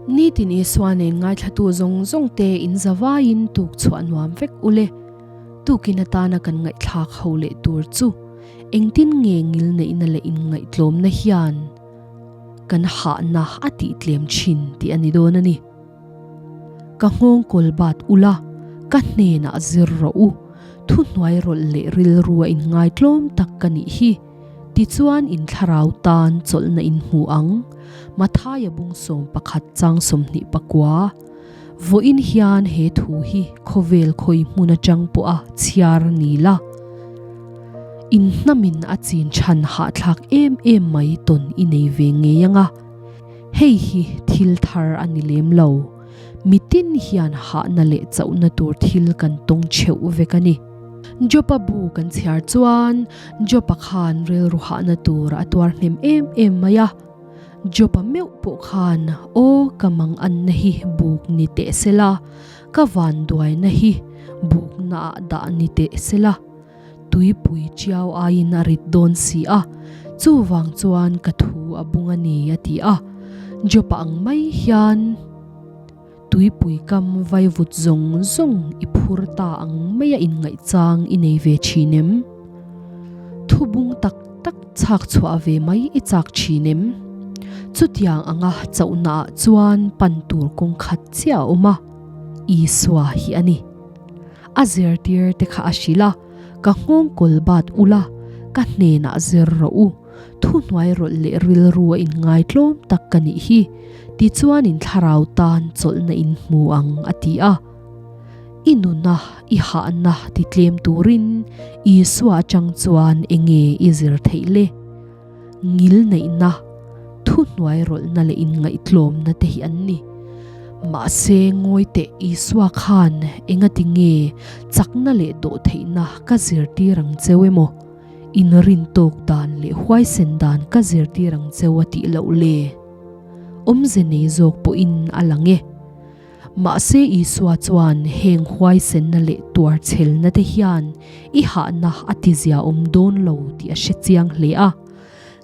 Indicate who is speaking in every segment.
Speaker 1: Nitin Isua nen ngaithlatu zawng zawng te in zavaiin tuk chhuah nuam vek ule. Tukin atana kan ngaihthlak ho leh tur chu engtin nge ngilneihna leh inngaihtlawmna hian kan hahna a tih tlem thin tih a ni dawn a ni. Ka nghawng kawl bat ula, ka hnenah zir rawh u. Thuhnuai rawlh leh rilru a inngaitlawm tak ka nih hi. Tichuan in thlarau tan chawlhna in hmu ang. Mathaia bung 11 chang 29. Vawiin hian he thu hi khawvel khawi hmun atang pawha chhiar ni la. In hnamin a chin chhan hahthlak em em mai tawn i nei ve ngei anga. Hei hi thil thar a ni lem lo. Mitin hian hahna leh chauhna tur thil kan tawng chheuh vek a ni. Jopa bu kan chhiar chuan Jopa khan rilru hahna tur a tuar hnem em em mai a. Jopa meuh pawh khan aw ka mang anna hi buk ni teh sela, ka vanduaina hi bukna ah dah ni teh sela, tuipui chiau aiin a rit dawn si a, chuvang chuan ka thu a bung a ni a ti a. Jopa ang mai hian. Tuipui kam vaivut zawng zawng i phur ta ang maia inngaihchang i nei ve thin em? Thubung tak tak chhak chhuah ve mai i chak thin em? Chutiang anga chauhnaah chuan pan tur kawng khat chiah a awm a, Isua hi a ni. A zirtir te kha a hrilh a, Ka nghawng kawl bat ula, ka hnenah zir rawh u. Thuhnuai rawlh leh rilru a inngaitlawm tak ka nih hi, tichuan in thlarau tan chawlhna in hmu ang, a ti a. I nuna i hahna ti tlem turin Isua atang chuan enge i zir theih le? Ngil neihna, thuhnuai rawlhna leh inngaihtlawmna te hi an ni. Mahse, ngawi teh Isua khan engati nge chakna leh dawhtheihna ka zirtir ang cheu emaw? Inrin tawk dan leh huaisen dan ka zirtir ang cheu a tih loh le. Awmze nei zawk pawhin a lang e. Mahse Isua chuan heng huaisenna leh tuarchhelna te hian i hahna a tizia awm dawn lo tih a hre chiang hle a.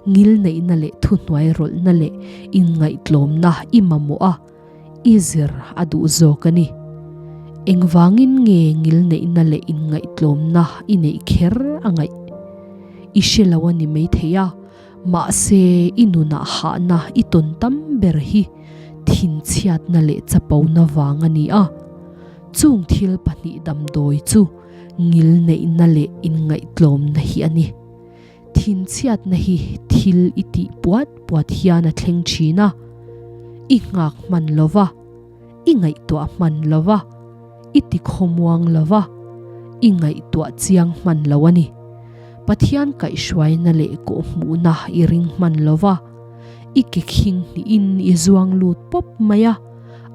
Speaker 1: Ngilneihna leh thuhnuai rawlhna leh inngaihtlawmna i mamawh a. I zir a duh zawk a ni. Engvangin nge ngilneihna leh inngaihtlawmna i neih kher a ngaih? I hre lo a ni maithei a, mahse i nunah hahna i tawn tam ber hi thinchhiatna leh chapona vang a ni a. Chung thil pahnih damdawi chu ngilneihna leh inngaihtlawmna hi a ni. Thinchhiatna hi thil i tih puat puat hian a thleng thin a, i nghak hman lo va, i ngaihtuah hman lo va, i ti khawmuang lo va, i ngaihtuah chiang hman lo a ni. Pathian kaihhruaina leh kawhhmuhna i ring hman lo va, i ke khing hnihin i zuang lut pawp mai a,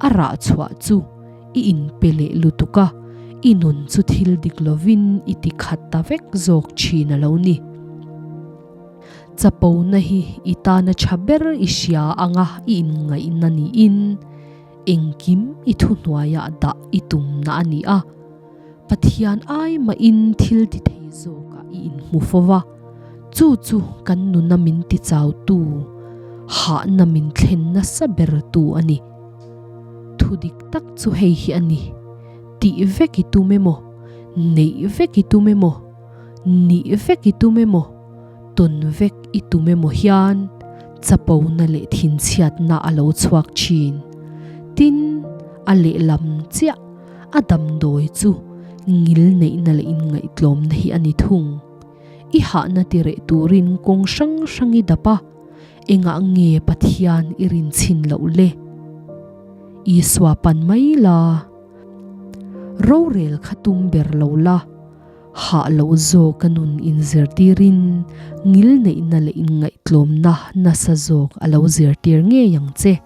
Speaker 1: a rah chhuah chu I inpe leh lutuk a, i nun chu thil dik lovin i ti khat ta vek zawk thin a lo ni. Chapona hi i tana tha ber i hria anga i inngaihna niin engkim i thuhnuaiah dah i tumna a ni a. Pathian ai mahin thil ti thei zawkah i inhmu fo va, chu chu kan nuna min ti chautu, hahna min thlen nasa bertu a ni. Thu dik tak chu hei hi a ni, tih vek i tum emaw, neih vek i tum emaw, nih vek i tum emaw, tawn vek i tum emaw hian chapona leh thinchhiatna a lo chhuak thin. Tin, a lehlam chiah a damdawi chu ngil neihna leh inngaihtlawmna hi a ni thung. I hahna tireh turin kawng hrang hrang i dap a. Engah nge Pathian i rin chhin loh le? Isua pan mai la, rorel kha tum ber lo la, hah loh zawk a nun inzirtirin ngilneihna leh inngaihtlawmna nasa zawk a lo zirtir ngei ang che.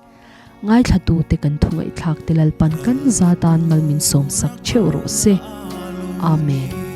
Speaker 1: Ngaithlatute kan thungaihthlakte Lalpan kan za tan mal min sawmsak theuh rawh se. Amen.